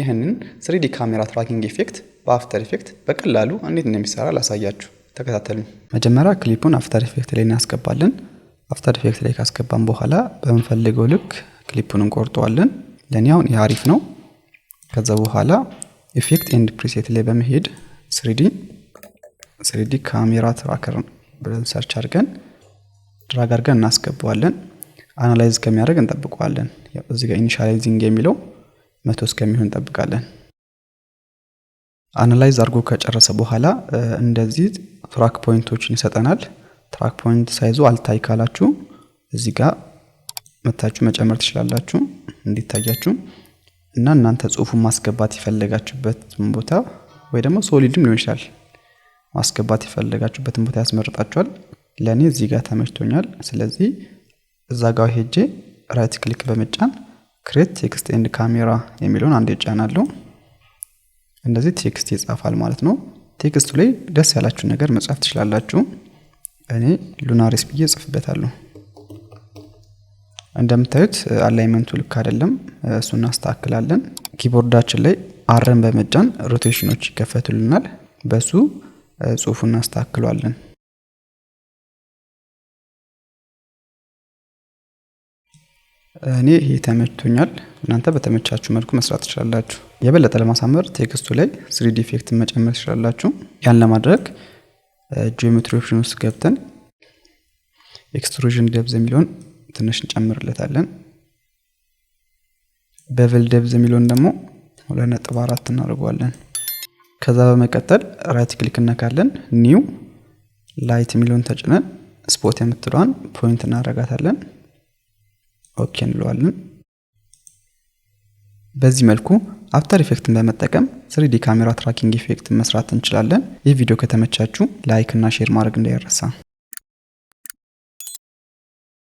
ይህንን 3D camera tracking effect በ After Effect በቀላሉ እንዴት እንደሚሰራ ላሳያችሁ። ተከታተሉ። መጀመሪያ clip ኡን After Effect ላይ እናስገባለን። After Effect ላይ ካስገባን በኋላ በምንፈልገው ልክ ክሊፑን እንቆርጠዋለን። ለእኔ አሁን ይህ አሪፍ ነው። ከዛ በኋላ effect and preset ላይ በመሄድ 3D camera tracker ብለን search አድርገን drag አድርገን እናስገባዋለን። Analyze እስከሚያደርግ እንጠብቀዋለን። እዚህ ጋር initializing የሚለው 100 እስከሚሆን እንጠብቃለን። Analyze አድርጎ ከጨረሰ በኋላ እንደዚህ track point ኦችን ይሰጠናል። Track point size ኡ አልታይ ካላችሁ እዚህ ጋር መታችሁ መጨመር ትችላላችሁ እንዲታያችሁ፣ እና እናንተ ጽሁፉን ማስገባት የፈለጋችሁበትን ቦታ ወይ ደግሞ solid ም ሊሆን ይችላል፣ ማስገባት የፈለጋችሁበትን ቦታ ያስመርጣችኋል። ለእኔ እዚህ ጋር ተመችቶኛል። ስለዚህ እዛ ጋር ሄጄ right click በመጫን create text and camera የሚለውን አንዴ እጫናለሁ። እንደዚህ text ይጻፋል ማለት ነው። Text ኡ ላይ ደስ ያላችሁ ነገር መጻፍ ትችላላችሁ። እኔ ሉናሪስ ብዬ እጽፍበታለሁ። እንደምታዩት alignment ኡ ልክ አይደለም፣ እሱ እናስተካክላለን። Keyboard ኣችን ላይ R ን በመጫን rotation ኦች ይከፈቱልናል። በሱ ጽሁፉን እናስተካክለዋለን። እኔ ይሄ ተመችቶኛል። እናንተ በተመቻችሁ መልኩ መስራት ትችላላችሁ። የበለጠ ለማሳመር text ኡ ላይ 3D effect መጨመር ትችላላችሁ። ያን ለማድረግ geometry option ውስጥ ገብተን extrusion depth የሚለውን ትንሽ እንጨምርለታለን። Bevel depth የሚለውን ደግሞ 2.4 እናደርገዋለን። ከዛ በመቀጠል right click እነካለን። New light የሚለውን ተጭነን spot የምትለዋን point እናደርጋታለን። Okay እንለዋለን። በዚህ መልኩ After Effect ን በመጠቀም 3D camera tracking effect መስራት እንችላለን። ይህ ቪዲዮ ከተመቻችሁ like እና share ማድረግ እንዳይረሳ።